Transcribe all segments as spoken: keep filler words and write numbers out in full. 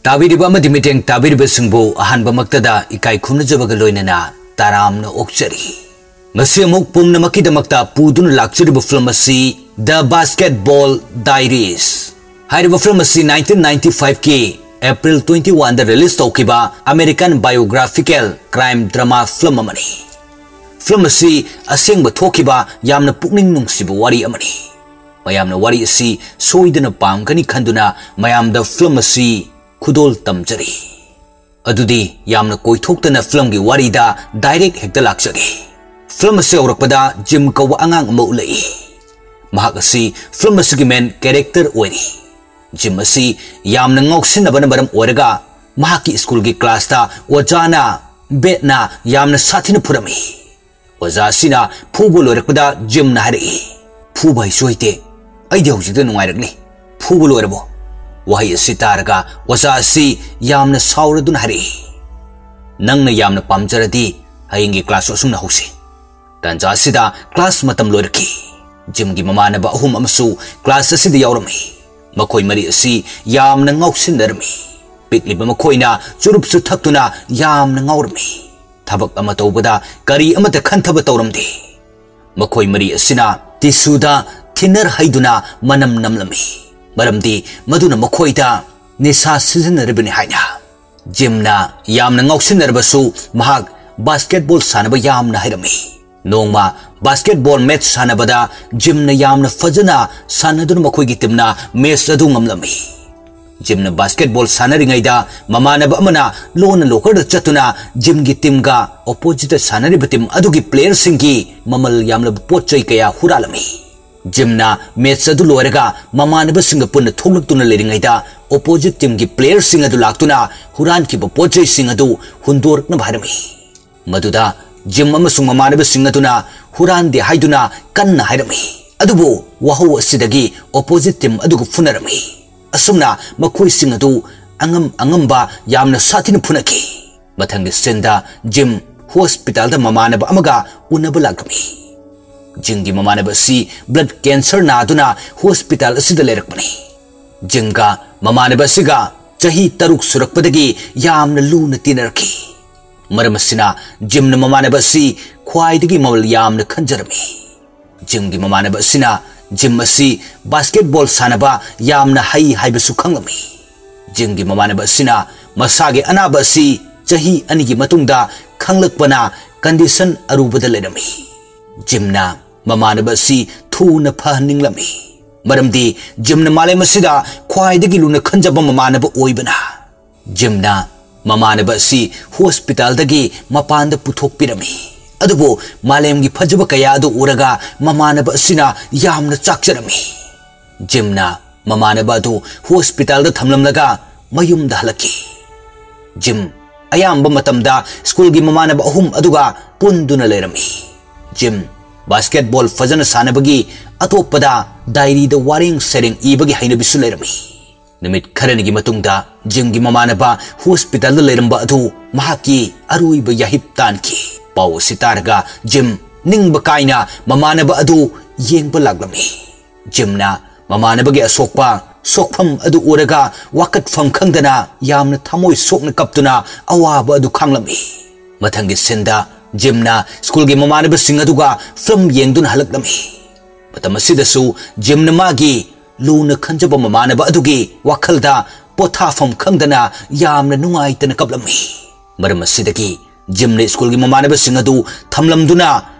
ꯇꯥꯕꯤꯔꯤꯕ ꯑꯃꯗꯤ ꯃꯤꯠꯌꯦꯡ ꯇꯥꯕꯤꯔꯤꯕꯁꯤꯡꯕꯨ ꯑꯍꯥꯟꯕꯃꯛꯇꯗ ꯏꯀꯥꯏ ꯈꯨꯝꯅꯖꯕꯒ ꯂꯣꯏꯅꯅ ꯇꯔꯥꯝꯅ ꯑꯣꯛꯆꯔꯤ꯫ ꯉꯁꯤ ꯑꯃꯨꯛ ꯄꯨꯝꯅꯃꯛꯀꯤꯗꯃꯛꯇ ꯄꯨꯗꯨꯅ ꯂꯥꯛꯆꯔꯤꯕ ꯐꯤꯂꯝ ꯑꯁꯤ The Basketball Diaries꯫ ꯍꯥꯏꯔꯤꯕ ꯐꯤꯂꯝ ꯑꯁꯤ nineteen ninety five ꯀꯤ April twenty one ꯗ release ꯇꯧꯈꯤꯕ American biographical crime drama film ꯑꯃꯅꯤ꯫ ꯐꯤꯂꯝ ꯑꯁꯤ ꯑꯁꯦꯡꯕ ꯊꯣꯛꯈꯤꯕ ꯌꯥꯝꯅ ꯄꯨꯛꯅꯤꯡ ꯅꯨꯡꯁꯤꯕ ꯋꯥꯔꯤ ꯑꯃꯅꯤ꯫ ꯃꯌꯥꯝꯅ ꯋꯥꯔꯤ ꯑꯁꯤ ꯁꯣꯏꯗꯅ ꯄꯥꯝꯒꯅꯤ ꯈꯟꯗꯨꯅ ꯃꯌꯥꯝꯗ ꯐꯤꯂꯝ ꯑꯁꯤ ꯈꯨꯗꯣꯜ ꯇꯝꯖꯔꯤ꯫ ꯑꯗꯨꯗꯤ ꯌꯥꯝꯅ ꯀꯣꯏꯊꯣꯛꯇꯅ ꯐꯤꯂꯝꯒꯤ ꯋꯥꯔꯤꯗ direct ꯍꯦꯛꯇ ꯂꯥꯛꯆꯒꯦ꯫ ꯐꯤꯂꯝ ꯑꯁꯤ ꯍꯧꯔꯛꯄꯗ ꯖꯤꯝ ꯀꯧꯕ ꯑꯉꯥꯡ ꯑꯃ ꯎꯠꯂꯛꯏ꯫ ꯃꯍꯥꯛ ꯑꯁꯤ ꯐꯤꯂꯝ ꯑꯁꯤꯒꯤ main character ꯑꯣꯏꯔꯤ꯫ ꯖꯤꯝ ꯑꯁꯤ ꯌꯥꯝꯅ ꯉꯥꯎꯁꯤꯟꯅꯕꯅ ꯃꯔꯝ ꯑꯣꯏꯔꯒ ꯃꯍꯥꯛꯀꯤ ꯁ꯭ꯀꯨꯜꯒꯤ class ꯇ ꯑꯣꯖꯥꯅ ꯕꯦꯠꯅ ꯌꯥꯝꯅ ꯁꯥꯊꯤꯅ ꯐꯨꯔꯝꯃꯤ꯫ ꯑꯣꯖꯥ ꯑꯁꯤꯅ ꯐꯨꯕ ꯂꯣꯏꯔꯛꯄꯗ ꯖꯤꯝꯅ ꯍꯥꯏꯔꯛꯏ, "ꯐꯨꯕ ꯍꯩꯁꯨ ꯍꯩꯇꯦ, ꯑꯩꯗꯤ ꯍꯧꯖꯤꯛꯇ ꯅꯨꯡꯉꯥꯏꯔꯛꯂꯤ꯫ ꯐꯨꯕ ꯂꯣꯏꯔꯕꯣ?" ꯋꯥꯍꯩ ꯑꯁꯤ ꯇꯥꯔꯒ ꯑꯣꯖꯥ ꯑꯁꯤ ꯌꯥꯝꯅ ꯁꯥꯎꯔꯗꯨꯅ ꯍꯥꯏꯔꯛꯏ, "ꯅꯪꯅ ꯌꯥꯝꯅ ꯄꯥꯝꯖꯔꯗꯤ ꯍꯌꯦꯡꯒꯤ class ꯁꯨ ꯑꯁꯨꯝꯅ ꯍꯧꯁꯤ꯫" ꯇꯥꯟꯖꯥ ꯑꯁꯤꯗ class ꯃꯇꯝ ꯂꯣꯏꯔꯛꯈꯤ꯫ ꯖꯤꯝꯒꯤ ꯃꯃꯥꯟꯅꯕ ꯑꯍꯨꯝ ꯑꯃꯁꯨ class ꯑꯁꯤꯗ ꯌꯥꯎꯔꯝꯃꯤ꯫ ꯃꯈꯣꯏ ꯃꯔꯤ ꯑꯁꯤ ꯌꯥꯝꯅ ꯉꯥꯎꯁꯤꯟꯅꯔꯝꯃꯤ꯫ ꯄꯤꯛꯂꯤꯕ ꯃꯈꯣꯏꯅ ꯆꯨꯔꯨꯞꯁꯨ ꯊꯛꯇꯨꯅ ꯌꯥꯝꯅ ꯉꯥꯎꯔꯝꯃꯤ꯫ ꯊꯕꯛ ꯑꯃ ꯇꯧꯕꯗ ꯀꯔꯤ ꯑꯃꯠꯇ ꯈꯟꯊꯕ ꯇꯧꯔꯝꯗꯦ꯫ ꯃꯈꯣꯏ ꯃꯔꯤ ꯑꯁꯤꯅ tissue ꯗ thinner ꯍꯩꯗꯨꯅ ꯃꯅꯝ ꯅꯝꯂꯝꯃꯤ, ꯃꯔꯝꯗꯤ ꯃꯗꯨꯅ ꯃꯈꯣꯏꯗ ꯅꯤꯁꯥ ꯁꯤꯖꯤꯟꯅꯔꯤꯕꯅꯤ ꯍꯥꯏꯅ꯫ ꯖꯤꯝꯅ ꯌꯥꯝꯅ ꯉꯥꯎꯁꯤꯟꯅꯔꯕꯁꯨ ꯃꯍꯥꯛ basketball ꯁꯥꯟꯅꯕ ꯌꯥꯝꯅ ꯍꯩꯔꯝꯃꯤ꯫ ꯅꯣꯡꯃ basketball match ꯁꯥꯟꯅꯕꯗ ꯖꯤꯝꯅ ꯌꯥꯝꯅ ꯐꯖꯅ ꯁꯥꯟꯅꯗꯨꯅ ꯃꯈꯣꯏꯒꯤ team ꯅ match ꯑꯗꯨ ꯉꯝꯂꯝꯃꯤ꯫ ꯖꯤꯝꯅ basketball ꯁꯥꯟꯅꯔꯤꯉꯩꯗ ꯃꯃꯥꯟꯅꯕ ꯑꯃꯅ ꯂꯣꯟꯅ locker ꯗ ꯆꯠꯇꯨꯅ ꯖꯤꯝꯒꯤ team ꯒ opposite ꯁꯥꯟꯅꯔꯤꯕ team ꯑꯗꯨꯒꯤ player ꯁꯤꯡꯒꯤ ꯃꯃꯜ ꯌꯥꯝꯂꯕ ꯄꯣꯠ ꯆꯩ ꯀꯌꯥ ꯍꯨꯔꯥꯜꯂꯝꯃꯤ꯫ ꯖꯤꯝꯅ match ꯑꯗꯨ ꯂꯣꯏꯔꯒ ꯃꯃꯥꯟꯅꯕꯁꯤꯡꯒ ꯄꯨꯟꯅ ꯊꯣꯛꯂꯛꯇꯨꯅ ꯂꯩꯔꯤꯉꯩꯗ opposite team ꯒꯤ player ꯁꯤꯡ ꯑꯗꯨ ꯂꯥꯛꯇꯨꯅ ꯍꯨꯔꯥꯟꯈꯤꯕ ꯄꯣꯠ ꯆꯩꯁꯤꯡ ꯑꯗꯨ ꯍꯨꯟꯗꯣꯔꯛꯅꯕ ꯍꯥꯏꯔꯝꯃꯤ꯫ ꯃꯗꯨꯗ ꯖꯤꯝ ꯑꯃꯁꯨꯡ ꯃꯃꯥꯟꯅꯕꯁꯤꯡ ꯑꯗꯨꯅ ꯍꯨꯔꯥꯟꯗꯦ ꯍꯥꯏꯗꯨꯅ ꯀꯟꯅ ꯍꯥꯏꯔꯝꯃꯤ꯫ ꯑꯗꯨꯕꯨ ꯋꯥꯍꯧ ꯑꯁꯤꯗꯒꯤ opposite team ꯑꯗꯨꯒ ꯐꯨꯅꯔꯝꯃꯤ꯫ ꯑꯁꯨꯝꯅ ꯃꯈꯣꯏꯁꯤꯡ ꯑꯗꯨ ꯑꯉꯝ ꯑꯉꯝꯕ ꯌꯥꯝꯅ ꯁꯥꯊꯤꯅ ꯐꯨꯅꯈꯤ꯫ ꯃꯊꯪꯒꯤ scene ꯗ ꯖꯤꯝ hospital ꯗ ꯃꯃꯥꯟꯅꯕ ꯑꯃꯒ ꯎꯅꯕ ꯂꯥꯛꯂꯝꯃꯤ꯫ ꯖꯤꯝꯒꯤ ꯃꯃꯥꯟꯅꯕ ꯑꯁꯤ blood cancer ꯅꯥꯗꯨꯅ hospital ꯑꯁꯤꯗ ꯂꯩꯔꯛꯄꯅꯤ꯫ ꯖꯤꯝꯒ ꯃꯃꯥꯟꯅꯕ ꯑꯁꯤꯒ ꯆꯍꯤ ꯇꯔꯨꯛ ꯁꯨꯔꯛꯄꯗꯒꯤ ꯌꯥꯝꯅ ꯂꯨꯅ ꯇꯤꯟꯅꯔꯛꯈꯤ꯫ ꯃꯔꯝ ꯑꯁꯤꯅ ꯖꯤꯝꯅ ꯃꯃꯥꯟꯅꯕ ꯑꯁꯤ ꯈ꯭ꯋꯥꯏꯗꯒꯤ ꯃꯃꯜ ꯌꯥꯝꯅ ꯈꯟꯖꯔꯝꯃꯤ꯫ ꯖꯤꯝꯒꯤ ꯃꯃꯥꯟꯅꯕ ꯑꯁꯤꯅ ꯖꯤꯝ ꯑꯁꯤ ꯕꯥꯁꯀꯦꯠꯕꯣꯜ ꯁꯥꯟꯅꯕ ꯌꯥꯝꯅ ꯍꯩ ꯍꯥꯏꯕꯁꯨ ꯈꯪꯂꯝꯃꯤ꯫ ꯖꯤꯝꯒꯤ ꯃꯃꯥꯟꯅꯕ ꯑꯁꯤꯅ ꯃꯁꯥꯒꯤ ꯑꯅꯥꯕ ꯑꯁꯤ ꯆꯍꯤ ꯑꯅꯤꯒꯤ ꯃꯇꯨꯡꯗ ꯈꯪꯂꯛꯄꯅ ꯀꯟꯗꯤꯁꯟ ꯑꯔꯨꯕꯗ ꯂꯩꯔꯝꯃꯤ꯫ ꯖꯤꯝꯅ ꯃꯃꯥꯟꯅꯕ ꯑꯁꯤ ꯊꯨꯅ ꯐꯍꯟꯅꯤꯡꯂꯝꯃꯤ, ꯃꯔꯝꯗꯤ ꯖꯤꯝꯅ ꯃꯥꯂꯦꯝ ꯑꯁꯤꯗ ꯈ꯭ꯋꯥꯏꯗꯒꯤ ꯂꯨꯅ ꯈꯟꯖꯕ ꯃꯃꯥꯟꯅꯕ ꯑꯣꯏꯕꯅ꯫ ꯖꯤꯝꯅ ꯃꯃꯥꯟꯅꯕ ꯑꯁꯤ ꯍꯣꯁꯄꯤꯇꯥꯜꯗꯒꯤ ꯃꯄꯥꯟꯗ ꯄꯨꯊꯣꯛꯄꯤꯔꯝꯃꯤ꯫ ꯑꯗꯨꯕꯨ ꯃꯥꯂꯦꯝꯒꯤ ꯐꯖꯕ ꯀꯌꯥ ꯑꯗꯨ ꯎꯔꯒ ꯃꯃꯥꯟꯅꯕ ꯑꯁꯤꯅ ꯌꯥꯝꯅ ꯆꯥꯛꯆꯔꯝꯃꯤ꯫ ꯖꯤꯝꯅ ꯃꯃꯥꯟꯅꯕ ꯑꯗꯨ ꯍꯣꯁꯄꯤꯇꯥꯜꯗ ꯊꯝꯂꯝꯂꯒ ꯃꯌꯨꯝꯗ ꯍꯜꯂꯛꯈꯤ꯫ ꯖꯤꯝ ꯑꯌꯥꯝꯕ ꯃꯇꯝꯗ ꯁ꯭ꯀꯨꯜꯒꯤ ꯃꯃꯥꯟꯅꯕ ꯑꯍꯨꯝ ꯑꯗꯨꯒ ꯄꯨꯟꯗꯨꯅ ꯂꯩꯔꯝꯃꯤ꯫ ꯖꯤꯝ ꯕꯥꯁꯀꯦꯠꯕꯣꯜ ꯐꯖꯅ ꯁꯥꯟꯅꯕꯒꯤ ꯑꯇꯣꯞꯄꯗ ꯗꯥꯏꯔꯤꯗ ꯋꯥꯔꯦꯡ ꯁꯩꯔꯦꯡ ꯏꯕꯒꯤ ꯍꯩꯅꯕꯤꯁꯨ ꯂꯩꯔꯝꯃꯤ꯫ ꯅꯨꯃꯤꯠ ꯈꯔꯅꯤꯒꯤ ꯃꯇꯨꯡꯗ ꯖꯤꯝꯒꯤ ꯃꯃꯥꯟꯅꯕ ꯍꯣꯁꯄꯤꯇꯥꯜꯗ ꯂꯩꯔꯝꯕ ꯑꯗꯨ ꯃꯍꯥꯛꯀꯤ ꯑꯔꯣꯏꯕ ꯌꯥꯍꯤꯞ ꯇꯥꯟꯈꯤ꯫ ꯄꯥꯎ ꯑꯁꯤ ꯇꯥꯔꯒ ꯖꯤꯝ ꯅꯤꯡꯕ ꯀꯥꯏꯅ ꯃꯃꯥꯟꯅꯕ ꯑꯗꯨ ꯌꯦꯡꯕ ꯂꯥꯛꯂꯝꯃꯤ꯫ ꯖꯤꯝꯅ ꯃꯃꯥꯟꯅꯕꯒꯤ ꯑꯁꯣꯛꯄ ꯁꯣꯛꯐꯝ ꯑꯗꯨ ꯎꯔꯒ ꯋꯥꯀꯠꯐꯝ ꯈꯪꯗꯅ ꯌꯥꯝꯅ ꯊꯃꯣꯏ ꯁꯣꯛꯅ ꯀꯞꯇꯨꯅ ꯑꯋꯥꯕ ꯑꯗꯨ ꯈꯥꯡꯂꯝꯃꯤ꯫ ꯃꯊꯪꯒꯤ ꯁꯤꯟꯗ ꯖꯤꯝꯅ ꯁ꯭ꯀꯨꯜꯒꯤ ꯃꯃꯥꯟꯅꯕꯁꯤꯡ ꯑꯗꯨꯒ ꯐꯤꯂꯝ ꯌꯦꯡꯗꯨꯅ ꯍꯜꯂꯛꯂꯝꯃꯤ꯫ ꯃꯇꯝ ꯑꯁꯤꯗꯁꯨ ꯖꯤꯝꯅ ꯃꯥꯒꯤ ꯂꯨꯅ ꯈꯟꯖꯕ ꯃꯃꯥꯟꯅꯕ ꯑꯗꯨꯒꯤ ꯋꯥꯈꯜꯗ ꯄꯣꯊꯥꯐꯝ ꯈꯪꯗꯅ ꯌꯥꯝꯅ ꯅꯨꯡꯉꯥꯏꯇꯅ ꯀꯞꯂꯝꯃꯤ꯫ ꯃꯔꯝ ꯑꯁꯤꯗꯒꯤ ꯖꯤꯝꯅ ꯁ꯭ꯀꯨꯜꯒꯤ ꯃꯃꯥꯟꯅꯕꯁꯤꯡ ꯑꯗꯨ ꯊꯝꯂꯝꯗꯨꯅ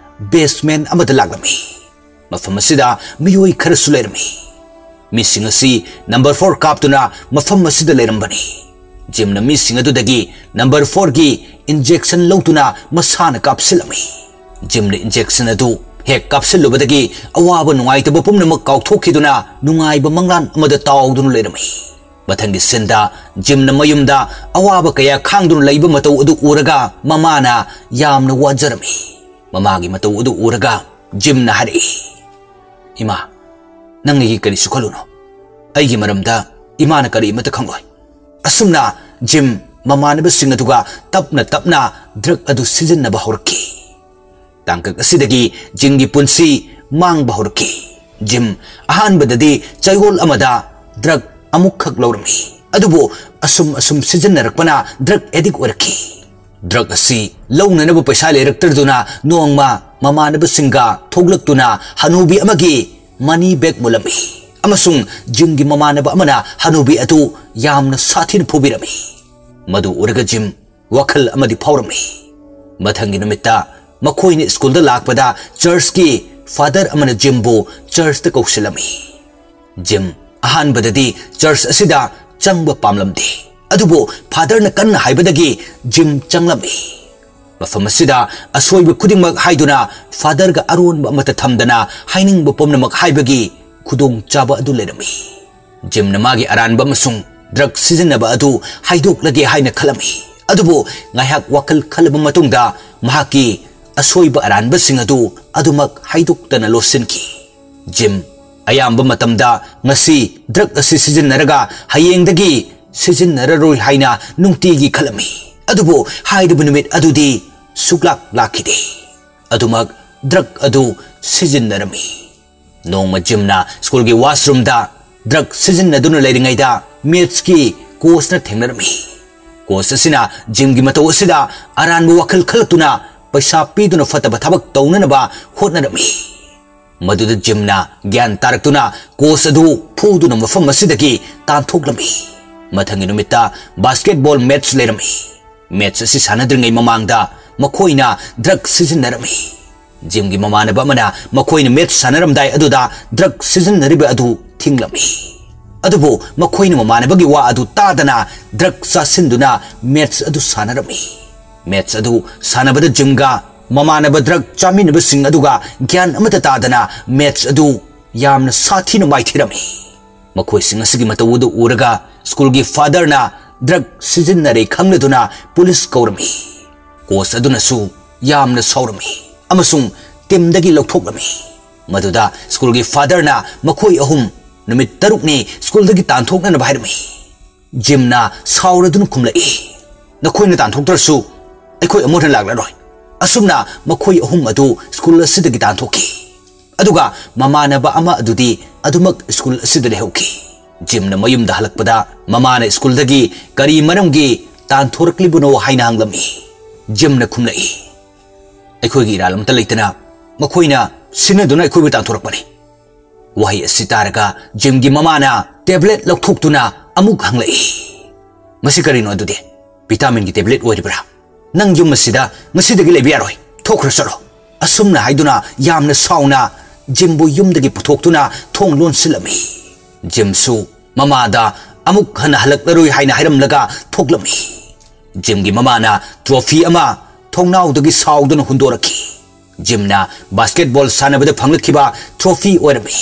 ꯕꯦꯁꯃꯦꯟ ꯑꯃꯗ ꯂꯥꯛꯂꯝꯃꯤ꯫ ꯃꯐꯝ ꯑꯁꯤꯗ ꯃꯤꯑꯣꯏ ꯈꯔꯁꯨ ꯂꯩꯔꯝꯃꯤ꯫ ꯃꯤꯁꯤꯡ ꯑꯁꯤ ꯅꯝꯕꯔ ꯐꯣꯔ ꯀꯥꯞꯇꯨꯅ ꯃꯐꯝ ꯑꯁꯤꯗ ꯂꯩꯔꯝꯕꯅꯤ꯫ ꯖꯤꯝꯅ ꯃꯤꯁꯤꯡ ꯑꯗꯨꯗꯒꯤ ꯅꯝꯕꯔ ꯐꯣꯔꯒꯤ ꯏꯟꯖꯦꯛꯁꯟ ꯂꯧꯗꯨꯅ ꯃꯁꯥꯅ ꯀꯥꯞꯁꯤꯜꯂꯝꯃꯤ꯫ ꯖꯤꯝꯅ ꯏꯟꯖꯦꯛꯁꯟ ꯑꯗꯨ ꯍꯦꯛ ꯀꯥꯞꯁꯤꯜꯂꯨꯕꯗꯒꯤ ꯑꯋꯥꯕ ꯅꯨꯡꯉꯥꯏꯇꯕ ꯄꯨꯝꯅꯃꯛ ꯀꯥꯎꯊꯣꯛꯈꯤꯗꯨꯅ ꯅꯨꯡꯉꯥꯏꯕ ꯃꯪꯂꯥꯟ ꯑꯃꯗ ꯇꯥꯎꯗꯨꯅ ꯂꯩꯔꯝꯃꯤ꯫ ꯃꯊꯪꯒꯤ ꯁꯤꯟꯗ ꯖꯤꯝꯅ ꯃꯌꯨꯝꯗ ꯑꯋꯥꯕ ꯀꯌꯥ ꯈꯥꯡꯗꯨꯅ ꯂꯩꯕ ꯃꯇꯧ ꯑꯗꯨ ꯎꯔꯒ ꯃꯃꯥꯅ ꯌꯥꯝꯅ ꯋꯥꯖꯔꯝꯃꯤ꯫ ꯃꯃꯥꯒꯤ ꯃꯇꯧ ꯑꯗꯨ ꯎꯔꯒ ꯖꯤꯝꯅ ꯍꯥꯏꯔꯛꯏ, "ꯏꯃꯥ, ꯅꯪ ꯑꯩꯒꯤ ꯀꯔꯤꯁꯨ ꯈꯜꯂꯨꯅꯨ꯫ ꯑꯩꯒꯤ ꯃꯔꯝꯗ ꯏꯃꯥꯅ ꯀꯔꯤ ꯑꯃꯠꯇ ꯈꯪꯂꯣꯏ꯫" ꯑꯁꯨꯝꯅ ꯖꯤꯝ ꯃꯃꯥꯟꯅꯕꯁꯤꯡ ꯑꯗꯨꯒ ꯇꯞꯅ ꯇꯞꯅ ꯗ꯭ꯔꯒ ꯑꯗꯨ ꯁꯤꯖꯤꯟꯅꯕ ꯍꯧꯔꯛꯈꯤ꯫ ꯇꯥꯡꯀꯛ ꯑꯁꯤꯗꯒꯤ ꯖꯤꯝꯒꯤ ꯄꯨꯟꯁꯤ ꯃꯥꯡꯕ ꯍꯧꯔꯛꯈꯤ꯫ ꯖꯤꯝ ꯑꯍꯥꯟꯕꯗꯗꯤ ꯆꯌꯣꯜ ꯑꯃꯗ ꯗ꯭ꯔꯒ ꯑꯃꯨꯛꯈꯛ ꯂꯧꯔꯝꯃꯤ, ꯑꯗꯨꯕꯨ ꯑꯁꯨꯝ ꯑꯁꯨꯝ ꯁꯤꯖꯤꯟꯅꯔꯛꯄꯅ drug addict ꯑꯣꯏꯔꯛꯈꯤ꯫ Drug ꯑꯁꯤ ꯂꯧꯅꯅꯕ ꯄꯩꯁꯥ ꯂꯩꯔꯛꯇ꯭ꯔꯗꯨꯅ ꯅꯣꯡꯃ ꯃꯃꯥꯟꯅꯕꯁꯤꯡꯒ ꯊꯣꯛꯂꯛꯇꯨꯅ ꯍꯅꯨꯕꯤ ꯑꯃꯒꯤ money bag ꯃꯨꯜꯂꯝꯃꯤ ꯑꯃꯁꯨꯡ ꯖꯤꯝꯒꯤ ꯃꯃꯥꯟꯅꯕ ꯑꯃꯅ ꯍꯅꯨꯕꯤ ꯑꯗꯨ ꯌꯥꯝꯅ ꯁꯥꯊꯤꯅ ꯐꯨꯕꯤꯔꯝꯃꯤ꯫ ꯃꯗꯨ ꯎꯔꯒ ꯖꯤꯝ ꯋꯥꯈꯜ ꯑꯃꯗꯤ ꯐꯥꯎꯔꯝꯃꯤ꯫ ꯃꯊꯪꯒꯤ ꯅꯨꯃꯤꯠꯇ ꯃꯈꯣꯏꯅ ꯁ꯭ꯀꯨꯜꯗ ꯂꯥꯛꯄꯗ ꯆꯔꯆꯀꯤ ꯐꯥꯗꯔ ꯑꯃꯅ ꯖꯤꯝꯕꯨ ꯆꯔꯆꯇ ꯀꯧꯁꯤꯜꯂꯝꯃꯤ꯫ ꯖꯤꯝ ꯑꯍꯥꯟꯕꯗꯗꯤ ꯆꯔꯆ ꯑꯁꯤꯗ ꯆꯪꯕ ꯄꯥꯝꯂꯝꯗꯦ, ꯑꯗꯨꯕꯨ ꯐꯥꯗꯔꯅ ꯀꯟꯅ ꯍꯥꯏꯕꯗꯒꯤ ꯖꯤꯝ ꯆꯪꯂꯝꯃꯤ꯫ ꯃꯐꯝ ꯑꯁꯤꯗ ꯑꯁꯣꯏꯕ ꯈꯨꯗꯤꯡꯃꯛ ꯍꯥꯏꯗꯨꯅ ꯐꯥꯗꯔꯒ ꯑꯔꯣꯟꯕ ꯑꯃꯠꯇ ꯊꯝꯗꯅ ꯍꯥꯏꯅꯤꯡꯕ ꯄꯨꯝꯅꯃꯛ ꯍꯥꯏꯕꯒꯤ ꯈꯨꯗꯣꯡꯆꯥꯕ ꯑꯗꯨ ꯂꯩꯔꯝꯃꯤ꯫ ꯖꯤꯝꯅ ꯃꯥꯒꯤ ꯑꯔꯥꯟꯕ ꯑꯃꯁꯨꯡ drug ꯁꯤꯖꯤꯟꯅꯕ ꯑꯗꯨ ꯍꯥꯏꯗꯣꯛꯂꯒꯦ ꯍꯥꯏꯅ ꯈꯜꯂꯝꯃꯤ, ꯑꯗꯨꯕꯨ ꯉꯥꯏꯍꯥꯛ ꯋꯥꯈꯜ ꯈꯜꯂꯕ ꯃꯇꯨꯡꯗ ꯃꯍꯥꯛꯀꯤ ꯑꯁꯣꯏꯕ ꯑꯔꯥꯟꯕꯁꯤꯡ ꯑꯗꯨ ꯑꯗꯨꯃꯛ ꯍꯥꯏꯗꯣꯛꯇꯅ ꯂꯣꯠꯁꯤꯟꯈꯤ꯫ ꯖꯤꯝ ꯑꯌꯥꯝꯕ ꯃꯇꯝꯗ ꯉꯁꯤ drug ꯑꯁꯤ ꯁꯤꯖꯤꯟꯅꯔꯒ ꯍꯌꯦꯡꯗꯒꯤ ꯁꯤꯖꯤꯟꯅꯔꯔꯣꯏ ꯍꯥꯏꯅ ꯅꯨꯡꯇꯤꯒꯤ ꯈꯜꯂꯝꯃꯤ, ꯑꯗꯨꯕꯨ ꯍꯥꯏꯔꯤꯕ ꯅꯨꯃꯤꯠ ꯑꯗꯨꯗꯤ ꯁꯨꯛꯂꯥꯛ ꯂꯥꯛꯈꯤꯗꯦ꯫ ꯑꯗꯨꯃꯛ drug ꯑꯗꯨ ꯁꯤꯖꯤꯟꯅꯔꯝꯃꯤ꯫ ꯅꯣꯡꯃ ꯖꯤꯝꯅ ꯁ꯭ꯀꯨꯜꯒꯤ ꯋꯥꯁꯔꯨꯝꯗ drug ꯁꯤꯖꯤꯟꯅꯗꯨꯅ ꯂꯩꯔꯤꯉꯩꯗ ꯃꯦꯠꯁꯀꯤ ꯀꯣꯆꯅ ꯊꯦꯡꯅꯔꯝꯃꯤ꯫ ꯀꯣꯆ ꯑꯁꯤꯅ ꯖꯤꯝꯒꯤ ꯃꯇꯧ ꯑꯁꯤꯗ ꯑꯔꯥꯟꯕ ꯋꯥꯈꯜ ꯈꯜꯂꯛꯇꯨꯅ ꯄꯩꯁꯥ ꯄꯤꯗꯨꯅ ꯐꯠꯇꯕ ꯊꯕꯛ ꯇꯧꯅꯅꯕ ꯍꯣꯠꯅꯔꯝꯃꯤ꯫ ꯃꯗꯨꯗ ꯖꯤꯝꯅ ꯒ꯭ꯌꯥꯟ ꯇꯥꯔꯛꯇꯨꯅ ꯀꯣꯆ ꯑꯗꯨ ꯐꯨꯗꯨꯅ ꯃꯐꯝ ꯑꯁꯤꯗꯒꯤ ꯇꯥꯟꯊꯣꯛꯂꯝꯃꯤ꯫ ꯃꯊꯪꯒꯤ ꯅꯨꯃꯤꯠꯇ ꯕꯥꯁꯀꯦꯠꯕꯣꯜ ꯃꯦꯠꯁ ꯂꯩꯔꯝꯃꯤ꯫ ꯃꯦꯠꯁ ꯑꯁꯤ ꯁꯥꯟꯅꯗ꯭ꯔꯤꯉꯩ ꯃꯃꯥꯡꯗ ꯃꯈꯣꯏꯅ drug ꯁꯤꯖꯤꯟꯅꯔꯝꯃꯤ꯫ ꯖꯤꯝꯒꯤ ꯃꯃꯥꯟꯅꯕ ꯑꯃꯅ ꯃꯈꯣꯏꯅ ꯃꯦꯠꯁ ꯁꯥꯟꯅꯔꯝꯗꯥꯏ ꯑꯗꯨꯗ drug ꯁꯤꯖꯤꯟꯅꯔꯤꯕ ꯑꯗꯨ ꯊꯤꯡꯂꯝꯃꯤ꯫ ꯑꯗꯨꯕꯨ ꯃꯈꯣꯏꯅ ꯃꯃꯥꯟꯅꯕꯒꯤ ꯋꯥ ꯑꯗꯨ ꯇꯥꯗꯅ drug ꯆꯥꯁꯤꯟꯗꯨꯅ ꯃꯦꯠꯁ ꯑꯗꯨ ꯁꯥꯟꯅꯔꯝꯃꯤ꯫ ꯃꯦꯠꯁ ꯑꯗꯨ ꯁꯥꯟꯅꯕꯗ ꯖꯤꯝꯒ ꯃꯃꯥꯟꯅꯕ drug ꯆꯥꯃꯤꯟꯅꯕꯁꯤꯡ ꯑꯗꯨꯒ ꯒ꯭ꯌꯥꯟ ꯑꯃꯠꯇ ꯇꯥꯗꯅ ꯃꯦꯠꯁ ꯑꯗꯨ ꯌꯥꯝꯅ ꯁꯥꯊꯤꯅ ꯃꯥꯏꯊꯤꯔꯝꯃꯤ꯫ ꯃꯈꯣꯏꯁꯤꯡ ꯑꯁꯤꯒꯤ ꯃꯇꯧ ꯑꯗꯨ ꯎꯔꯒ ꯁ꯭ꯀꯨꯜꯒꯤ ꯐꯥꯗꯔꯅ drug ꯁꯤꯖꯤꯟꯅꯔꯦ ꯈꯪꯂꯗꯨꯅ ꯄꯨꯂꯤꯁ ꯀꯧꯔꯝꯃꯤ꯫ ꯀꯣꯆ ꯑꯗꯨꯅꯁꯨ ꯌꯥꯝꯅ ꯁꯥꯎꯔꯝꯃꯤ ꯑꯃꯁꯨꯡ ꯇꯤꯝꯗꯒꯤ ꯂꯧꯊꯣꯛꯂꯝꯃꯤ꯫ ꯃꯗꯨꯗ ꯁ꯭ꯀꯨꯜꯒꯤ ꯐꯥꯗꯔꯅ ꯃꯈꯣꯏ ꯑꯍꯨꯝ ꯅꯨꯃꯤꯠ ꯇꯔꯨꯛꯅꯤ ꯁ꯭ꯀꯨꯜꯗꯒꯤ ꯇꯥꯟꯊꯣꯛꯅꯅꯕ ꯍꯥꯏꯔꯝꯃꯤ꯫ ꯖꯤꯝꯅ ꯁꯥꯎꯔꯗꯨꯅ ꯈꯨꯝꯂꯛꯏ, "ꯅꯈꯣꯏꯅ ꯇꯥꯟꯊꯣꯛꯇ꯭ꯔꯁꯨ ꯑꯩꯈꯣꯏ ꯑꯃꯨꯛ ꯍꯟꯅ ꯂꯥꯛꯂꯔꯣꯏ꯫ ꯑꯁꯨꯝꯅ ꯃꯈꯣꯏ ꯑꯍꯨꯝ ꯑꯗꯨ ꯁ꯭ꯀꯨꯜ ꯑꯁꯤꯗꯒꯤ ꯇꯥꯟꯊꯣꯛꯈꯤ꯫ ꯑꯗꯨꯒ ꯃꯃꯥꯟꯅꯕ ꯑꯃ ꯑꯗꯨꯗꯤ ꯑꯗꯨꯃꯛ ꯁ꯭ꯀꯨꯜ ꯑꯁꯤꯗ ꯂꯩꯍꯧꯈꯤ"꯫ ꯖꯤꯝꯅ ꯃꯌꯨꯝꯗ ꯍꯜꯂꯛꯄꯗ ꯃꯃꯥꯅ ꯁ꯭ꯀꯨꯜꯗꯒꯤ ꯀꯔꯤ ꯃꯔꯝꯒꯤ ꯇꯥꯟꯊꯣꯔꯛꯂꯤꯕꯅꯣ ꯍꯥꯏꯅ ꯍꯪꯂꯝꯃꯤ꯫ ꯖꯤꯝꯅ ꯈꯨꯝꯂꯛꯏ, "ꯑꯩꯈꯣꯏꯒꯤ ꯏꯔꯥꯜ ꯑꯃꯠꯇ ꯂꯩꯇꯅ ꯃꯈꯣꯏꯅ ꯁꯤꯟꯅꯗꯨꯅ ꯑꯩꯈꯣꯏꯕꯨ ꯇꯥꯟꯊꯣꯔꯛꯄꯅꯤ꯫" ꯋꯥꯍꯩ ꯑꯁꯤ ꯇꯥꯔꯒ ꯖꯤꯝꯒꯤ ꯃꯃꯥꯅ ꯇꯦꯕ꯭ꯂꯦꯠ ꯂꯧꯊꯣꯛꯇꯨꯅ ꯑꯃꯨꯛ ꯍꯪꯂꯛꯏ, "ꯃꯁꯤ ꯀꯔꯤꯅꯣ ꯑꯗꯨꯗꯤ? ꯚꯤꯇꯥꯃꯤꯟꯒꯤ ꯇꯦꯕ꯭ꯂꯦꯠ ꯑꯣꯏꯔꯤꯕ꯭ꯔꯥ? ꯅꯪ ꯌꯨꯝ ꯑꯁꯤꯗ ꯉꯁꯤꯗꯒꯤ ꯂꯩꯕ ꯌꯥꯔꯣꯏ꯫ ꯊꯣꯛꯈ꯭ꯔ ꯆꯠꯂꯣ꯫" ꯑꯁꯨꯝꯅ ꯍꯥꯏꯗꯨꯅ ꯌꯥꯝꯅ ꯁꯥꯎꯅ ꯖꯤꯝꯕꯨ ꯌꯨꯝꯗꯒꯤ ꯄꯨꯊꯣꯛꯇꯨꯅ ꯊꯣꯡ ꯂꯣꯟꯁꯤꯜꯂꯝꯃꯤ꯫ ꯖꯤꯝꯁꯨ ꯃꯃꯥꯗ ꯑꯃꯨꯛ ꯍꯟꯅ ꯍꯜꯂꯛꯂꯔꯣꯏ ꯍꯥꯏꯅ ꯍꯥꯏꯔꯝꯂꯒ ꯊꯣꯛꯂꯝꯃꯤ꯫ ꯖꯤꯝꯒꯤ ꯃꯃꯥꯅ ꯇ꯭ꯔꯣꯐꯤ ꯑꯃ ꯊꯣꯡꯅꯥꯎꯗꯒꯤ ꯁꯥꯎꯗꯨꯅ ꯍꯨꯟꯗꯣꯔꯛꯈꯤ꯫ ꯖꯤꯝꯅ ꯕꯥꯁꯀꯦꯠꯕꯣꯜ ꯁꯥꯟꯅꯕꯗ ꯐꯪꯂꯛꯈꯤꯕ ꯇ꯭ꯔꯣꯐꯤ ꯑꯣꯏꯔꯝꯃꯤ꯫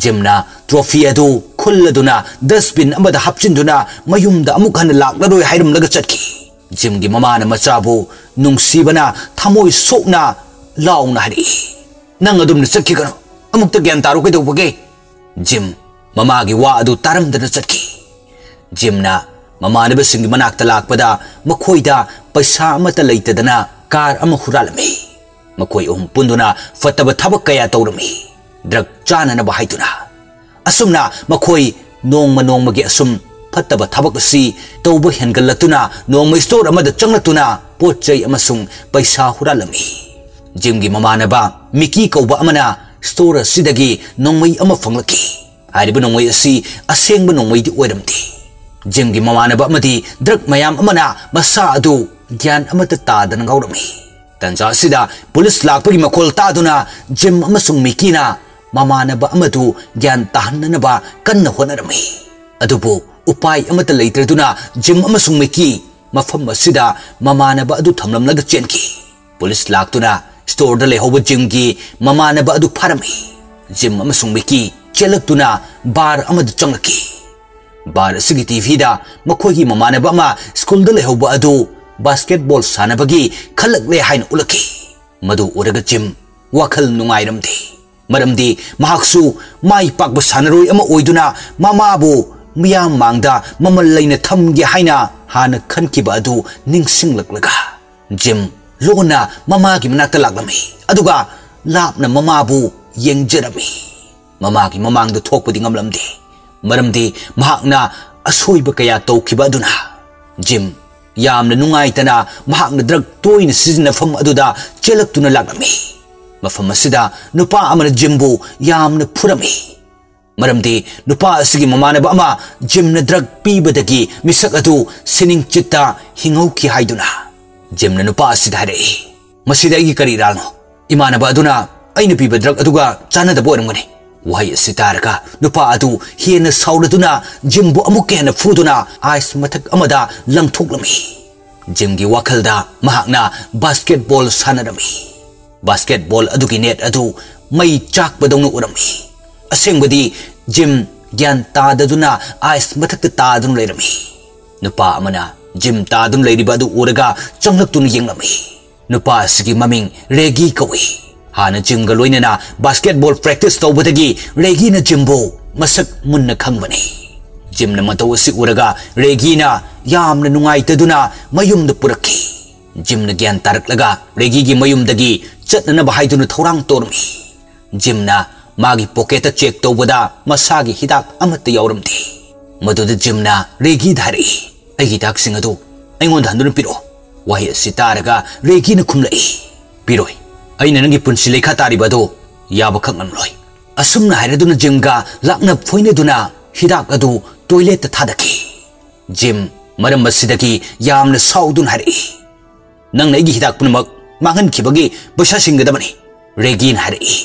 ꯖꯤꯝꯅ ꯇ꯭ꯔꯣꯐꯤ ꯑꯗꯨ ꯈꯨꯜꯂꯗꯨꯅ ꯗꯁꯕꯤꯟ ꯑꯃꯗ ꯍꯥꯞꯆꯤꯟꯗꯨꯅ ꯃꯌꯨꯝꯗ ꯑꯃꯨꯛ ꯍꯟꯅ ꯂꯥꯛꯂꯔꯣꯏ ꯍꯥꯏꯔꯝꯂꯒ ꯆꯠꯈꯤ꯫ ꯖꯤꯝꯒꯤ ꯃꯃꯥꯅ ꯃꯆꯥꯕꯨ ꯅꯨꯡꯁꯤꯕꯅ ꯊꯃꯣꯏ ꯁꯣꯛꯅ ꯂꯥꯎꯅ ꯍꯥꯏꯔꯛꯏ, "ꯅꯪ ꯑꯗꯨꯝꯅ ꯆꯠꯈꯤꯒꯅꯨ꯫ ꯑꯃꯨꯛꯇ ꯒ꯭ꯌꯥꯟ ꯇꯥꯔꯣ ꯀꯩꯗꯧꯕꯒꯦ?" ꯖꯤꯝ ꯃꯃꯥꯒꯤ ꯋꯥ ꯑꯗꯨ ꯇꯥꯔꯝꯗꯅ ꯆꯠꯈꯤ꯫ ꯖꯤꯝꯅ ꯃꯃꯥꯟꯅꯕꯁꯤꯡꯒꯤ ꯃꯅꯥꯛꯇ ꯂꯥꯛꯄꯗ ꯃꯈꯣꯏꯗ ꯄꯩꯁꯥ ꯑꯃꯠꯇ ꯂꯩꯇꯗꯅ ꯀꯥꯔ ꯑꯃ ꯍꯨꯔꯥꯜꯂꯝꯃꯤ꯫ ꯃꯈꯣꯏ ꯑꯍꯨꯝ ꯄꯨꯟꯗꯨꯅ ꯐꯠꯇꯕ ꯊꯕꯛ ꯀꯌꯥ ꯇꯧꯔꯝꯃꯤ, ꯗ꯭ꯔꯒ ꯆꯥꯅꯅꯕ ꯍꯥꯏꯗꯨꯅ꯫ ꯑꯁꯨꯝꯅ ꯃꯈꯣꯏ ꯅꯣꯡꯃ ꯅꯣꯡꯃꯒꯤ ꯑꯁꯨꯝ ꯐꯠꯇꯕ ꯊꯕꯛ ꯑꯁꯤ ꯇꯧꯕ ꯍꯦꯟꯒꯠꯂꯛꯇꯨꯅ ꯅꯣꯡꯃ ꯁ꯭ꯇꯣꯔ ꯑꯃꯗ ꯆꯪꯂꯛꯇꯨꯅ ꯄꯣꯠ ꯆꯩ ꯑꯃꯁꯨꯡ ꯄꯩꯁꯥ ꯍꯨꯔꯥꯜꯂꯝꯃꯤ꯫ ꯖꯤꯝꯒꯤ ꯃꯃꯥꯟꯅꯕ ꯃꯤꯀꯤ ꯀꯧꯕ ꯑꯃꯅ ꯁ꯭ꯇꯣꯔ ꯑꯁꯤꯗꯒꯤ ꯅꯣꯡꯃꯩ ꯑꯃ ꯐꯪꯂꯛꯈꯤ꯫ ꯍꯥꯏꯔꯤꯕ ꯅꯣꯡꯃꯩ ꯑꯁꯤ ꯑꯁꯦꯡꯕ ꯅꯣꯡꯃꯩꯗꯤ ꯑꯣꯏꯔꯝꯗꯦ꯫ ꯖꯤꯝꯒꯤ ꯃꯃꯥꯟꯅꯕ ꯑꯃꯗꯤ ꯗ꯭ꯔꯒ ꯃꯌꯥꯝ ꯑꯃꯅ ꯃꯁꯥ ꯑꯗꯨ ꯒ꯭ꯌꯥꯟ ꯑꯃꯠꯇ ꯇꯥꯗꯅ ꯉꯥꯎꯔꯝꯃꯤ꯫ ꯇꯟꯖꯥ ꯑꯁꯤꯗ ꯄꯨꯂꯤꯁ ꯂꯥꯛꯄꯒꯤ ꯃꯈꯣꯜ ꯇꯥꯗꯨꯅ ꯖꯤꯝ ꯑꯃꯁꯨꯡ ꯃꯤꯀꯤꯅ ꯃꯃꯥꯟꯅꯕ ꯑꯃꯗꯨ ꯒ꯭ꯌꯥꯟ ꯇꯥꯍꯟꯅꯅꯕ ꯀꯟꯅ ꯍꯣꯠꯅꯔꯝꯃꯤ꯫ ꯑꯗꯨꯕꯨ ꯎꯄꯥꯏ ꯑꯃꯠꯇ ꯂꯩꯇ꯭ꯔꯗꯨꯅ ꯖꯤꯝ ꯑꯃꯁꯨꯡ ꯃꯤꯀꯤ ꯃꯐꯝ ꯑꯁꯤꯗ ꯃꯃꯥꯟꯅꯕ ꯑꯗꯨ ꯊꯝꯂꯝꯂꯒ ꯆꯦꯟꯈꯤ꯫ ꯄꯨꯂꯤꯁ ꯂꯥꯛꯇꯨꯅ ꯁ꯭ꯇꯣꯔꯗ ꯂꯩꯍꯧꯕ ꯖꯤꯝꯒꯤ ꯃꯃꯥꯟꯅꯕ ꯑꯗꯨ ꯐꯥꯔꯝꯃꯤ꯫ ꯖꯤꯝ ꯑꯃꯁꯨꯡ ꯃꯤꯀꯤ ꯆꯦꯜꯂꯛꯇꯨꯅ ꯕꯥꯔ ꯑꯃꯗ ꯆꯪꯂꯛꯈꯤ꯫ ꯕꯥꯔ ꯑꯁꯤꯒꯤ ꯇꯤꯚꯤꯗ ꯃꯈꯣꯏꯒꯤ ꯃꯃꯥꯟꯅꯕ ꯑꯃ ꯁ꯭ꯀꯨꯜꯗ ꯂꯩꯍꯧꯕ ꯑꯗꯨ ꯕꯥꯁꯀꯦꯠꯕꯣꯜ ꯁꯥꯟꯅꯕꯒꯤ ꯈꯜꯂꯛꯂꯦ ꯍꯥꯏꯅ ꯎꯠꯂꯛꯈꯤ꯫ ꯃꯗꯨ ꯎꯔꯒ ꯖꯤꯝ ꯋꯥꯈꯜ ꯅꯨꯡꯉꯥꯏꯔꯝꯗꯦ꯫ ꯃꯔꯝꯗꯤ ꯃꯍꯥꯛꯁꯨ ꯃꯥꯏ ꯄꯥꯛꯄ ꯁꯥꯟꯅꯔꯣꯏ ꯑꯃ ꯑꯣꯏꯗꯨꯅ ꯃꯃꯥꯕꯨ ꯃꯤꯌꯥꯝ ꯃꯥꯡꯗ ꯃꯃꯜ ꯂꯩꯅ ꯊꯝꯒꯦ ꯍꯥꯏꯅ ꯍꯥꯟꯅ ꯈꯟꯈꯤꯕ ꯑꯗꯨ ꯅꯤꯡꯁꯤꯡꯂꯛꯂꯒ ꯖꯤꯝ ꯂꯣꯟꯅ ꯃꯃꯥꯒꯤ ꯃꯅꯥꯛꯇ ꯂꯥꯛꯂꯝꯃꯤ꯫ ꯑꯗꯨꯒ ꯂꯥꯞꯅ ꯃꯃꯥꯕꯨ ꯌꯦꯡꯖꯔꯝꯃꯤ꯫ ꯃꯃꯥꯒꯤ ꯃꯃꯥꯡꯗ ꯊꯣꯛꯄꯗꯤ ꯉꯝꯂꯝꯗꯦ꯫ ꯃꯔꯝꯗꯤ ꯃꯍꯥꯛꯅ ꯑꯁꯣꯏꯕ ꯀꯌꯥ ꯇꯧꯈꯤꯕ ꯑꯗꯨꯅ꯫ ꯖꯤꯝ ꯌꯥꯝꯅ ꯅꯨꯡꯉꯥꯏꯇꯅ ꯃꯍꯥꯛꯅ ꯗ꯭ꯔꯒ ꯇꯣꯏꯅ ꯁꯤꯖꯤꯟꯅꯐꯝ ꯑꯗꯨꯗ ꯆꯦꯜꯂꯛꯇꯨꯅ ꯂꯥꯛꯂꯝꯃꯤ꯫ ꯃꯐꯝ ꯑꯁꯤꯗ ꯅꯨꯄꯥ ꯑꯃꯅ ꯖꯤꯝꯕꯨ ꯌꯥꯝꯅ ꯐꯨꯔꯝꯃꯤ꯫ ꯃꯔꯝꯗꯤ ꯅꯨꯄꯥ ꯑꯁꯤꯒꯤ ꯃꯃꯥꯟꯅꯕ ꯑꯃ ꯖꯤꯝꯅ ꯗ꯭ꯔꯒ ꯄꯤꯕꯗꯒꯤ ꯃꯤꯁꯛ ꯑꯗꯨ ꯁꯤꯅꯤꯡꯆꯤꯠꯇ ꯍꯤꯡꯍꯧꯈꯤ ꯍꯥꯏꯗꯨꯅ꯫ ꯖꯤꯝꯅ ꯅꯨꯄꯥ ꯑꯁꯤꯗ ꯍꯥꯏꯔꯛꯏ, "ꯃꯁꯤꯗ ꯑꯩꯒꯤ ꯀꯔꯤ ꯏꯔꯥꯜꯅꯣ? ꯏꯃꯥꯟꯅꯕ ꯑꯗꯨꯅ ꯑꯩꯅ ꯄꯤꯕ ꯗ꯭ꯔꯒ ꯑꯗꯨꯒ ꯆꯥꯟꯅꯗꯕ ꯑꯣꯏꯔꯝꯒꯅꯤ꯫" ꯋꯥꯍꯩ ꯑꯁꯤ ꯇꯥꯔꯒ ꯅꯨꯄꯥ ꯑꯗꯨ ꯍꯦꯟꯅ ꯁꯥꯎꯔꯗꯨꯅ ꯖꯤꯝꯕꯨ ꯑꯃꯨꯛꯀ ꯍꯦꯟꯅ ꯐꯨꯗꯨꯅ ꯑꯥꯏꯁ ꯃꯊꯛ ꯑꯃꯗ ꯂꯪꯊꯣꯛꯂꯝꯃꯤ꯫ ꯖꯤꯝꯒꯤ ꯋꯥꯈꯜꯗ ꯃꯍꯥꯛꯅ ꯕꯥꯁꯀꯦꯠꯕꯣꯜ ꯁꯥꯟꯅꯔꯝꯃꯤ꯫ ꯕꯥꯁꯀꯦꯠꯕꯣꯜ ꯑꯗꯨꯒꯤ ꯅꯦꯠ ꯑꯗꯨ ꯃꯩ ꯆꯥꯛꯄꯗꯧꯅ ꯎꯔꯝꯃꯤ꯫ ꯑꯁꯦꯡꯕꯗꯤ ꯖꯤꯝ ꯒ꯭ꯌꯥꯟ ꯇꯥꯗꯗꯨꯅ ꯑꯥꯏꯁ ꯃꯊꯛꯇ ꯇꯥꯗꯨꯅ ꯂꯩꯔꯝꯃꯤ꯫ ꯅꯨꯄꯥ ꯑꯃꯅ ꯖꯤꯝ ꯇꯥꯗꯨꯅ ꯂꯩꯔꯤꯕ ꯑꯗꯨ ꯎꯔꯒ ꯆꯪꯂꯛꯇꯨꯅ ꯌꯦꯡꯂꯝꯃꯤ꯫ ꯅꯨꯄꯥ ꯑꯁꯤꯒꯤ ꯃꯃꯤꯡ ꯔꯦꯒꯤ ꯀꯧꯏ꯫ ꯍꯥꯟꯅ ꯖꯤꯝꯒ ꯂꯣꯏꯅꯅ ꯕꯥꯁꯀꯦꯠꯕꯣꯜ ꯄ꯭ꯔꯦꯛꯇꯤꯁ ꯇꯧꯕꯗꯒꯤ ꯔꯦꯒꯤꯅ ꯖꯤꯝꯕꯨ ꯃꯁꯛ ꯃꯨꯟꯅ ꯈꯪꯕꯅꯤ꯫ ꯖꯤꯝꯅ ꯃꯇꯧ ꯑꯁꯤ ꯎꯔꯒ ꯔꯦꯒꯤꯅ ꯌꯥꯝꯅ ꯅꯨꯡꯉꯥꯏꯇꯗꯨꯅ ꯃꯌꯨꯝꯗ ꯄꯨꯔꯛꯈꯤ꯫ ꯖꯤꯝꯅ ꯒ꯭ꯌꯥꯟ ꯇꯥꯔꯛꯂꯒ ꯔꯦꯒꯤꯒꯤ ꯃꯌꯨꯝꯗꯒꯤ ꯆꯠꯅꯅꯕ ꯍꯥꯏꯗꯨꯅ ꯊꯧꯔꯥꯡ ꯇꯧꯔꯝꯃꯤ꯫ ꯖꯤꯝꯅ ꯃꯥꯒꯤ ꯄꯣꯀꯦꯠꯇ ꯆꯦꯛ ꯇꯧꯕꯗ ꯃꯁꯥꯒꯤ ꯍꯤꯗꯥꯛ ꯑꯃꯠꯇ ꯌꯥꯎꯔꯝꯗꯦ꯫ ꯃꯗꯨꯗ ꯖꯤꯝꯅ ꯔꯦꯒꯤꯗ ꯍꯥꯏꯔꯛꯏ, "ꯑꯩꯒꯤ ꯍꯤꯗꯥꯛꯁꯤꯡ ꯑꯗꯨ ꯑꯩꯉꯣꯟꯗ ꯍꯟꯗꯨꯅ ꯄꯤꯔꯛꯑꯣ꯫" ꯋꯥꯍꯩ ꯑꯁꯤ ꯇꯥꯔꯒ ꯔꯦꯒꯤꯅ ꯈꯨꯝꯂꯛꯏ, "ꯄꯤꯔꯣꯏ꯫ ꯑꯩꯅ ꯅꯪꯒꯤ ꯄꯨꯟꯁꯤ ꯂꯩꯈꯥ ꯇꯥꯔꯤꯕ ꯑꯗꯨ ꯌꯥꯕꯈꯛ ꯉꯝꯂꯣꯏ꯫" ꯑꯁꯨꯝꯅ ꯍꯥꯏꯔꯗꯨꯅ ꯖꯤꯝꯒ ꯂꯥꯛꯅ ꯐꯣꯏꯅꯗꯨꯅ ꯍꯤꯗꯥꯛ ꯑꯗꯨ ꯇꯣꯏꯂꯦꯠꯇ ꯊꯥꯗꯈꯤ꯫ ꯖꯤꯝ ꯃꯔꯝ ꯑꯁꯤꯗꯒꯤ ꯌꯥꯝꯅ ꯁꯥꯎꯗꯨꯅ ꯍꯥꯏꯔꯛꯏ, "ꯅꯪꯅ ꯑꯩꯒꯤ ꯍꯤꯗꯥꯛ ꯄꯨꯝꯅꯃꯛ ꯃꯥꯡꯍꯟꯈꯤꯕꯒꯤ ꯄꯩꯁꯥ ꯁꯤꯡꯒꯗꯕꯅꯤ꯫" ꯔꯦꯒꯤꯅ ꯍꯥꯏꯔꯛꯏ,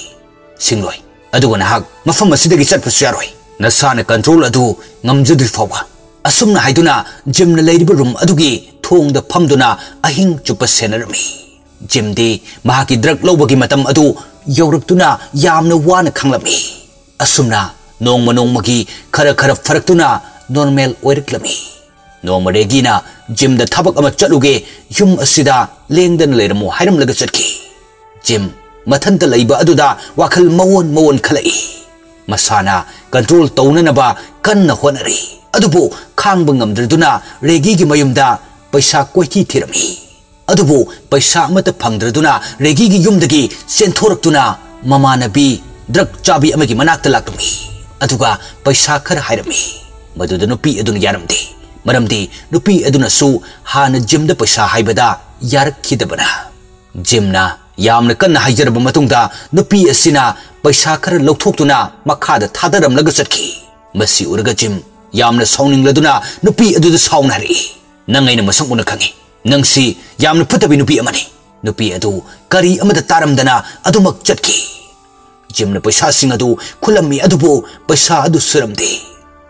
"ꯁꯤꯡꯂꯣꯏ꯫ ꯑꯗꯨꯒ ꯅꯍꯥꯛ ꯃꯐꯝ ꯑꯁꯤꯗꯒꯤ ꯆꯠꯄꯁꯨ ꯌꯥꯔꯣꯏ, ꯅꯁꯥꯅ ꯀꯟꯇ꯭ꯔꯣꯜ ꯑꯗꯨ ꯉꯝꯖꯗ꯭ꯔꯤ ꯐꯥꯎꯕ꯫" ꯑꯁꯨꯝꯅ ꯍꯥꯏꯗꯨꯅ ꯖꯤꯝꯅ ꯂꯩꯔꯤꯕ ꯔꯨꯝ ꯑꯗꯨꯒꯤ ꯊꯣꯡꯗ ꯐꯝꯗꯨꯅ ꯑꯍꯤꯡ ꯆꯨꯞꯄ ꯁꯦꯟꯅꯔꯝꯃꯤ꯫ ꯖꯤꯝꯗꯤ ꯃꯍꯥꯛꯀꯤ ꯗ꯭ꯔꯒ ꯂꯧꯕꯒꯤ ꯃꯇꯝ ꯑꯗꯨ ꯌꯧꯔꯛꯇꯨꯅ ꯌꯥꯝꯅ ꯋꯥꯅ ꯈꯥꯡꯂꯝꯃꯤ꯫ ꯑꯁꯨꯝꯅ ꯅꯣꯡꯃ ꯅꯣꯡꯃꯒꯤ ꯈꯔ ꯈꯔ ꯐꯔꯛꯇꯨꯅ ꯅꯣꯔꯃꯦꯜ ꯑꯣꯏꯔꯛꯂꯝꯃꯤ꯫ ꯅꯣꯡꯃ ꯔꯦꯒꯤꯅ ꯖꯤꯝꯗ ꯊꯕꯛ ꯑꯃ ꯆꯠꯂꯨꯒꯦ, ꯌꯨꯝ ꯑꯁꯤꯗ ꯂꯦꯡꯗꯅ ꯂꯩꯔꯝꯃꯨ ꯍꯥꯏꯔꯝꯂꯒ ꯆꯠꯈꯤ꯫ ꯖꯤꯝ ꯃꯊꯟꯇ ꯂꯩꯕ ꯑꯗꯨꯗ ꯋꯥꯈꯜ ꯃꯑꯣꯟ ꯃꯑꯣꯟ ꯈꯜꯂꯛꯏ꯫ ꯃꯁꯥꯅ ꯀꯟꯇ꯭ꯔꯣꯜ ꯇꯧꯅꯅꯕ ꯀꯟꯅ ꯍꯣꯠꯅꯔꯤ꯫ ꯑꯗꯨꯕꯨ ꯈꯥꯡꯕ ꯉꯝꯗ꯭ꯔꯗꯨꯅ ꯔꯦꯒꯤꯒꯤ ꯃꯌꯨꯝꯗ ꯄꯩꯁꯥ ꯀꯣꯏꯊꯤ ꯊꯤꯔꯝꯃꯤ꯫ ꯑꯗꯨꯕꯨ ꯄꯩꯁꯥ ꯑꯃꯠꯇ ꯐꯪꯗ꯭ꯔꯗꯨꯅ ꯔꯦꯒꯤꯒꯤ ꯌꯨꯝꯗꯒꯤ ꯆꯦꯟꯊꯣꯔꯛꯇꯨꯅ ꯃꯃꯥꯟꯅꯕꯤ ꯗ꯭ꯔꯒ ꯆꯥꯕꯤ ꯑꯃꯒꯤ ꯃꯅꯥꯛꯇ ꯂꯥꯛꯂꯝꯃꯤ꯫ ꯑꯗꯨꯒ ꯄꯩꯁꯥ ꯈꯔ ꯍꯥꯏꯔꯝꯃꯤ꯫ ꯃꯗꯨꯗ ꯅꯨꯄꯤ ꯑꯗꯨꯅ ꯌꯥꯔꯝꯗꯦ, ꯃꯔꯝꯗꯤ ꯅꯨꯄꯤ ꯑꯗꯨꯅꯁꯨ ꯍꯥꯟꯅ ꯖꯤꯝꯗ ꯄꯩꯁꯥ ꯍꯥꯏꯕꯗ ꯌꯥꯔꯛꯈꯤꯗꯕꯅ꯫ ꯖꯤꯝꯅ ꯌꯥꯝꯅ ꯀꯟꯅ ꯍꯥꯏꯖꯔꯕ ꯃꯇꯨꯡꯗ ꯅꯨꯄꯤ ꯑꯁꯤꯅ ꯄꯩꯁꯥ ꯈꯔ ꯂꯧꯊꯣꯛꯇꯨꯅ ꯃꯈꯥꯗ ꯊꯥꯗꯔꯝꯂꯒ ꯆꯠꯈꯤ꯫ ꯃꯁꯤ ꯎꯔꯒ ꯖꯤꯝ ꯌꯥꯝꯅ ꯁꯥꯎꯅꯤꯡꯂꯗꯨꯅ ꯅꯨꯄꯤ ꯑꯗꯨꯗ ꯁꯥꯎꯅ ꯍꯥꯏꯔꯛꯏ, "ꯅꯪ ꯑꯩꯅ ꯃꯁꯛ ꯃꯨꯟꯅ ꯈꯪꯏ꯫ ꯅꯪꯁꯤ ꯌꯥꯝꯅ ꯐꯠꯇꯕꯤ ꯅꯨꯄꯤ ꯑꯃꯅꯤ꯫" ꯅꯨꯄꯤ ꯑꯗꯨ ꯀꯔꯤ ꯑꯃꯠꯇ ꯇꯥꯔꯝꯗꯅ ꯑꯗꯨꯃꯛ ꯆꯠꯈꯤ꯫ ꯖꯤꯝꯅ ꯄꯩꯁꯥꯁꯤꯡ ꯑꯗꯨ ꯈꯨꯜꯂꯝꯃꯤ, ꯑꯗꯨꯕꯨ ꯄꯩꯁꯥ ꯑꯗꯨ ꯁꯨꯔꯝꯗꯦ꯫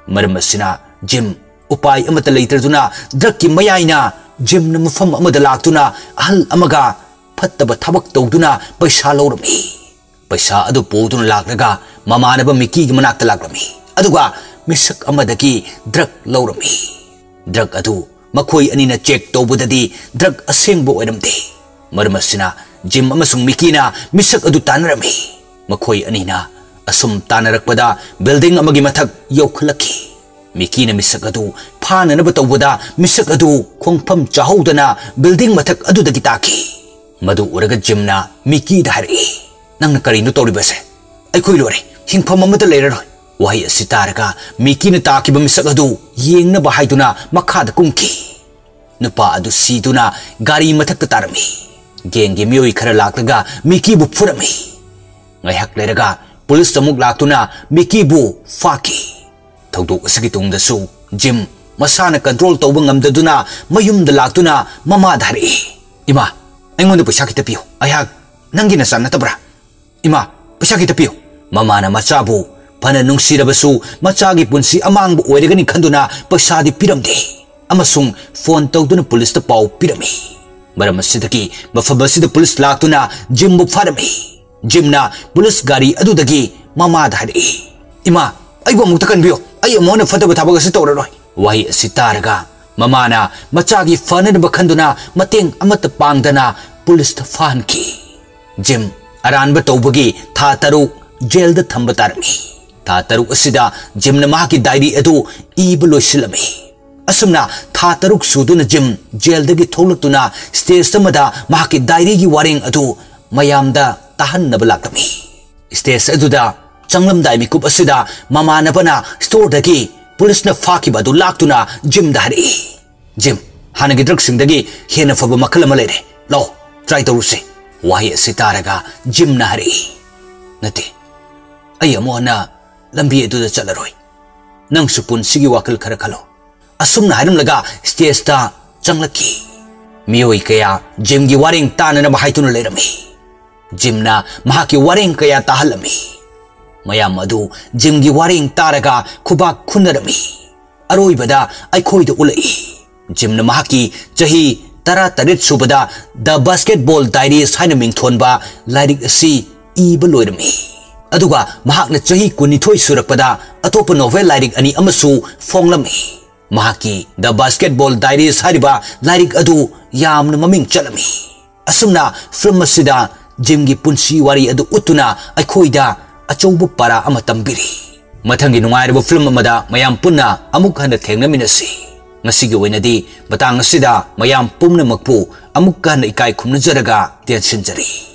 ꯃꯔꯝ ꯑꯁꯤꯅ ꯖꯤꯝ ꯎꯄꯥꯏ ꯑꯃꯠꯇ ꯂꯩꯇ꯭ꯔꯗꯨꯅ ꯗ꯭ꯔꯛꯀꯤ ꯃꯌꯥꯏꯅ ꯖꯤꯝꯅ ꯃꯐꯝ ꯑꯃꯗ ꯂꯥꯛꯇꯨꯅ ꯑꯍꯜ ꯑꯃꯒ ꯐꯠꯇꯕ ꯊꯕꯛ ꯇꯧꯗꯨꯅ ꯄꯩꯁꯥ ꯂꯧꯔꯝꯃꯤ꯫ ꯄꯩꯁꯥ ꯑꯗꯨ ꯄꯨꯗꯨꯅ ꯂꯥꯛꯂꯒ ꯃꯃꯥꯟꯅꯕ ꯃꯤꯀꯤꯒꯤ ꯃꯅꯥꯛꯇ ꯂꯥꯛꯂꯝꯃꯤ, ꯑꯗꯨꯒ ꯃꯤꯁꯛ ꯑꯃꯗꯒꯤ ꯗ꯭ꯔꯛ ꯂꯧꯔꯝꯃꯤ꯫ ꯗ꯭ꯔꯛ ꯑꯗꯨ ꯃꯈꯣꯏ ꯑꯅꯤꯅ ꯆꯦꯛ ꯇꯧꯕꯗꯗꯤ ꯗ꯭ꯔꯛ ꯑꯁꯦꯡꯕ ꯑꯣꯏꯔꯝꯗꯦ꯫ ꯃꯔꯝ ꯑꯁꯤꯅ ꯖꯤꯝ ꯑꯃꯁꯨꯡ ꯃꯤꯀꯤꯅ ꯃꯤꯁꯛ ꯑꯗꯨ ꯇꯥꯟꯅꯔꯝꯃꯤ꯫ ꯃꯈꯣꯏ ꯑꯅꯤꯅ ꯑꯁꯨꯝ ꯇꯥꯟꯅꯔꯛꯄꯗ ꯕꯤꯜꯗꯤꯡ ꯑꯃꯒꯤ ꯃꯊꯛ ꯌꯧꯈꯠꯂꯛꯈꯤ꯫ ꯃꯤꯀꯤꯅ ꯃꯤꯁꯛ ꯑꯗꯨ ꯐꯥꯅꯅꯕ ꯇꯧꯕꯗ ꯃꯤꯁꯛ ꯑꯗꯨ ꯈꯣꯡꯐꯝ ꯆꯥꯍꯧꯗꯅ ꯕꯤꯜꯗꯤꯡ ꯃꯊꯛ ꯑꯗꯨꯗꯒꯤ ꯇꯥꯈꯤ꯫ ꯃꯗꯨ ꯎꯔꯒ ꯖꯤꯝꯅ ꯃꯤꯀꯤꯗ ꯍꯥꯏꯔꯛꯏ, "ꯅꯪꯅ ꯀꯔꯤꯅꯣ ꯇꯧꯔꯤꯕꯁꯦ? ꯑꯩꯈꯣꯏ ꯂꯣꯏꯔꯦ, ꯍꯤꯡꯐꯝ ꯑꯃꯠꯇ ꯂꯩꯔꯔꯣꯏ꯫" ꯋꯥꯍꯩ ꯑꯁꯤ ꯇꯥꯔꯒ ꯃꯤꯀꯤꯅ ꯇꯥꯈꯤꯕ ꯃꯤꯁꯛ ꯑꯗꯨ ꯌꯦꯡꯅꯕ ꯍꯥꯏꯗꯨꯅ ꯃꯈꯥꯗ ꯀꯨꯝꯈꯤ꯫ ꯅꯨꯄꯥ ꯑꯗꯨ ꯁꯤꯗꯨꯅ ꯒꯥꯔꯤ ꯃꯊꯛꯇ ꯇꯥꯔꯝꯃꯤ꯫ ꯒꯦꯡꯒꯤ ꯃꯤꯑꯣꯏ ꯈꯔ ꯂꯥꯛꯂꯒ ꯃꯤꯀꯤꯕꯨ ꯐꯨꯔꯝꯃꯤ꯫ ꯉꯥꯏꯍꯥꯛ ꯂꯩꯔꯒ ꯄꯨꯂꯤꯁ ꯑꯃꯨꯛ ꯂꯥꯛꯇꯨꯅ ꯃꯤꯀꯤꯕꯨ ꯐꯥꯈꯤ꯫ ꯊꯧꯗꯣꯛ ꯑꯁꯤꯒꯤ ꯇꯨꯡꯗꯁꯨ ꯖꯤꯝ ꯃꯁꯥꯅ ꯀꯟꯇ꯭ꯔꯣꯜ ꯇꯧꯕ ꯉꯝꯗꯗꯨꯅ ꯃꯌꯨꯝꯗ ꯂꯥꯛꯇꯨꯅ ꯃꯃꯥꯗ ꯍꯥꯏꯔꯛꯏ, "ꯏꯃꯥ, ꯑꯩꯉꯣꯟꯗ ꯄꯩꯁꯥ ꯈꯤꯇ ꯄꯤꯌꯨ, ꯑꯩꯍꯥꯛ ꯅꯪꯒꯤ ꯅꯆꯥ ꯅꯠꯇꯕ꯭ꯔꯥ? ꯏꯃꯥ, ꯄꯩꯁꯥ ꯈꯤꯇ ꯄꯤꯌꯨ꯫" ꯃꯃꯥꯅ ꯃꯆꯥꯕꯨ ꯐꯅ ꯅꯨꯡꯁꯤꯔꯕꯁꯨ ꯃꯆꯥꯒꯤ ꯄꯨꯟꯁꯤ ꯑꯃꯥꯡꯕ ꯑꯣꯏꯔꯒꯅꯤ ꯈꯟꯗꯨꯅ ꯄꯩꯁꯥꯗꯤ ꯄꯤꯔꯝꯗꯦ ꯑꯃꯁꯨꯡ ꯐꯣꯟ ꯇꯧꯗꯨꯅ ꯄꯨꯂꯤꯁꯇ ꯄꯥꯎ ꯄꯤꯔꯝꯃꯤ꯫ ꯃꯔꯝ ꯑꯁꯤꯗꯒꯤ ꯃꯐꯝ ꯑꯁꯤꯗ ꯄꯨꯂꯤꯁ ꯂꯥꯛꯇꯨꯅ ꯖꯤꯝꯕꯨ ꯐꯥꯔꯝꯃꯤ꯫ ꯖꯤꯝꯅ ꯄꯨꯂꯤꯁ ꯒꯥꯔꯤ ꯑꯗꯨꯗꯒꯤ ꯃꯃꯥꯗ ꯍꯥꯏꯔꯛꯏ, "ꯏꯃꯥ, ꯑꯩꯕꯨ ꯑꯃꯨꯛꯇ ꯀꯟꯕꯤꯌꯨ, ꯑꯩ ꯑꯃꯨꯛ ꯍꯟꯅ ꯐꯠꯇꯕ ꯊꯕꯛ ꯑꯁꯤ ꯇꯧꯔꯔꯣꯏ꯫" ꯋꯥꯍꯩ ꯑꯁꯤ ꯇꯥꯔꯒ ꯃꯃꯥꯅ ꯃꯆꯥꯒꯤ ꯐꯅꯅꯕ ꯈꯟꯗꯨꯅ ꯃꯇꯦꯡ ꯑꯃꯠꯇ ꯄꯥꯡꯗꯅ ꯄꯨꯂꯤꯁꯇ ꯐꯥꯍꯟꯈꯤ꯫ ꯖꯤꯝ ꯑꯔꯥꯟꯕ ꯇꯧꯕꯒꯤ ꯊꯥ ꯇꯔꯨꯛ ꯖꯦꯜꯗ ꯊꯝꯕ ꯇꯥꯔꯝꯃꯤ꯫ ꯊꯥ ꯇꯔꯨꯛ ꯑꯁꯤꯗ ꯖꯤꯝꯅ ꯃꯍꯥꯛꯀꯤ ꯗꯥꯏꯔꯤ ꯑꯗꯨ ꯏꯕ ꯂꯣꯏꯁꯤꯜꯂꯝꯃꯤ꯫ ꯑꯁꯨꯝꯅ ꯊꯥ ꯇꯔꯨꯛ ꯁꯨꯗꯨꯅ ꯖꯤꯝ ꯖꯦꯜꯗꯒꯤ ꯊꯣꯛꯂꯛꯇꯨꯅ ꯁ꯭ꯇꯦꯖ ꯑꯃꯗ ꯃꯍꯥꯛꯀꯤ ꯗꯥꯏꯔꯤꯒꯤ ꯋꯥꯔꯦꯡ ꯑꯗꯨ ꯃꯌꯥꯝꯗ ꯇꯥꯍꯟꯅꯕ ꯂꯥꯛꯂꯝꯃꯤ꯫ ꯁ꯭ꯇꯦꯖ ꯑꯗꯨꯗ ꯆꯪꯂꯝꯗꯥꯏ ꯃꯤꯀꯨꯞ ꯑꯁꯤꯗ ꯃꯃꯥꯟꯅꯕꯅ ꯁ꯭ꯇꯣꯔꯗꯒꯤ ꯄꯨꯂꯤꯁꯅ ꯐꯥꯈꯤꯕ ꯑꯗꯨ ꯂꯥꯛꯇꯨꯅ ꯖꯤꯝꯗ ꯍꯥꯏꯔꯛꯏ꯫ "ꯖꯤꯝ, ꯍꯥꯟꯅꯒꯤ ꯗ꯭ꯔꯒꯁꯤꯡꯗꯒꯤ ꯍꯦꯟꯅ ꯐꯕ ꯃꯈꯜ ꯑꯃ ꯂꯩꯔꯦ꯫ ꯂꯥꯛꯑꯣ, ꯇ꯭ꯔꯥꯏ ꯇꯧꯔꯨꯁꯦ꯫" ꯋꯥꯍꯩ ꯑꯁꯤ ꯇꯥꯔꯒ ꯖꯤꯝꯅ ꯍꯥꯏꯔꯛꯏ, "ꯅꯠꯇꯦ, ꯑꯩ ꯑꯃꯨꯛ ꯍꯟꯅ ꯂꯝꯕꯤ ꯑꯗꯨꯗ ꯆꯠꯂꯔꯣꯏ꯫ ꯅꯪꯁꯨ ꯄꯨꯟꯁꯤꯒꯤ ꯋꯥꯈꯜ ꯈꯔ ꯈꯜꯂꯣ꯫" ꯑꯁꯨꯝꯅ ꯍꯥꯏꯔꯝꯂꯒ ꯁ꯭ꯇꯦꯖꯇ ꯆꯪꯂꯛꯈꯤ꯫ ꯃꯤꯑꯣꯏ ꯀꯌꯥ ꯖꯤꯝꯒꯤ ꯋꯥꯔꯦꯡ ꯇꯥꯅꯅꯕ ꯍꯥꯏꯗꯨꯅ ꯂꯩꯔꯝꯃꯤ꯫ ꯖꯤꯝꯅ ꯃꯍꯥꯛꯀꯤ ꯋꯥꯔꯦꯡ ꯀꯌꯥ ꯇꯥꯍꯜꯂꯝꯃꯤ꯫ ꯃꯌꯥꯝ ꯑꯗꯨ ꯖꯤꯝꯒꯤ ꯋꯥꯔꯦꯡ ꯇꯥꯔꯒ ꯈꯨꯕꯥꯛ ꯈꯨꯅꯔꯝꯃꯤ꯫ ꯑꯔꯣꯏꯕꯗ ꯑꯩꯈꯣꯏꯗ ꯎꯠꯂꯛꯏ꯫ ꯖꯤꯝꯅ ꯃꯍꯥꯛꯀꯤ ꯆꯍꯤ ꯇꯔꯥꯇꯔꯦꯠ ꯁꯨꯕꯗ The Basketball Diaries ꯍꯥꯏꯅ ꯃꯤꯡꯊꯣꯟꯕ ꯂꯥꯏꯔꯤꯛ ꯑꯁꯤ ꯏꯕ ꯂꯣꯏꯔꯝꯃꯤ꯫ ꯑꯗꯨꯒ ꯃꯍꯥꯛꯅ ꯆꯍꯤ ꯀꯨꯟꯅꯤꯊꯣꯏ ꯁꯨꯔꯛꯄꯗ ꯑꯇꯣꯞꯄ ꯅꯣꯚꯦꯜ ꯂꯥꯏꯔꯤꯛ ꯑꯅꯤ ꯑꯃꯁꯨ ꯐꯣꯡꯂꯝꯃꯤ꯫ ꯃꯍꯥꯛꯀꯤ The Basketball Diaries ꯍꯥꯏꯔꯤꯕ ꯂꯥꯏꯔꯤꯛ ꯑꯗꯨ ꯌꯥꯝꯅ ꯃꯃꯤꯡ ꯆꯠꯂꯝꯃꯤ꯫ ꯑꯁꯨꯝꯅ ꯐꯤꯂꯝ ꯑꯁꯤꯗ ꯖꯤꯝꯒꯤ ꯄꯨꯟꯁꯤ ꯋꯥꯔꯤ ꯑꯗꯨ ꯎꯠꯇꯨꯅ ꯑꯩꯈꯣꯏꯗ ꯑꯆꯧꯕ ꯄꯥꯔꯥ ꯑꯃ ꯇꯝꯕꯤꯔꯤ꯫ ꯃꯊꯪꯒꯤ ꯅꯨꯡꯉꯥꯏꯔꯕ ꯐꯤꯂꯝ ꯑꯃꯗ ꯃꯌꯥꯝ ꯄꯨꯟꯅ ꯑꯃꯨꯛ ꯍꯟꯅ ꯊꯦꯡꯅꯃꯤꯟꯅꯁꯤ꯫ ꯉꯁꯤꯒꯤ ꯑꯣꯏꯅꯗꯤ ꯃꯇꯥꯡ ꯑꯁꯤꯗ ꯃꯌꯥꯝ ꯄꯨꯝꯅꯃꯛꯄꯨ ꯑꯃꯨꯛꯀ ꯍꯟꯅ ꯏꯀꯥꯏ ꯈꯨꯝꯅꯖꯔꯒ ꯇꯦꯟꯁꯤꯟꯖꯔꯤ꯫